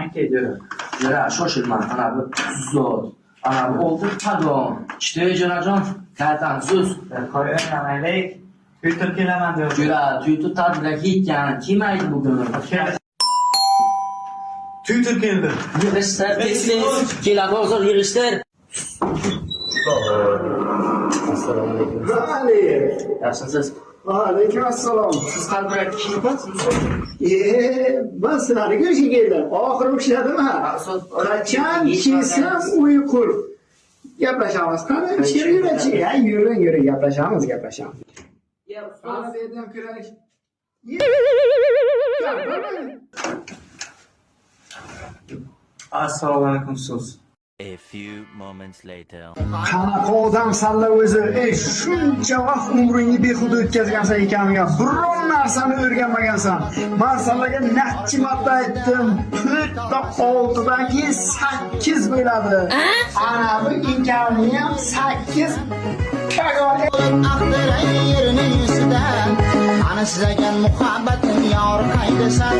Aka, jo'ra. Jo'ra, shoshilma, ana bu zot. Ana bu oltin pagon. Ishte, jo'rajon, kartani so'z. Qo'yaman, Twitter kelaman deyapti. Jo'ra, Twitter tadbirga ketgan, kelmaydi bugun. Twitter keldi. Yig'ishtir, tez tez. Keladi hozir, yig'ishtir. Assalomu alaykum. Alaykum. Yaxshimisiz? Alaykum assalom. Siz qalbrak kiyibsiz? Ben sizlarni ko'rishga keldim. Oxiri ushladimi? Qachon kelsam uy qur. Gaplashamiz. Qani ichkari yurachi. Ya yuring, yuring, gaplashamiz, gaplashamiz. Qani bu yerdan ko'raylik. Assalomu alaykum, ustoz. A few moments later. Qanaqa odamsanlar o'zi? Ey, shuncha vaqt umringni behuda o'tkazgansan ekan, biror narsani o'rganmagansan. Men sizlarga necha marta aytdim, 4 ta 6dan keyin 8 bo'ladi. Ana bu ikkalini ham 8 kag'on. Axdiray yerning ustida. Ana sizagan muhabbatim yor qaydasan?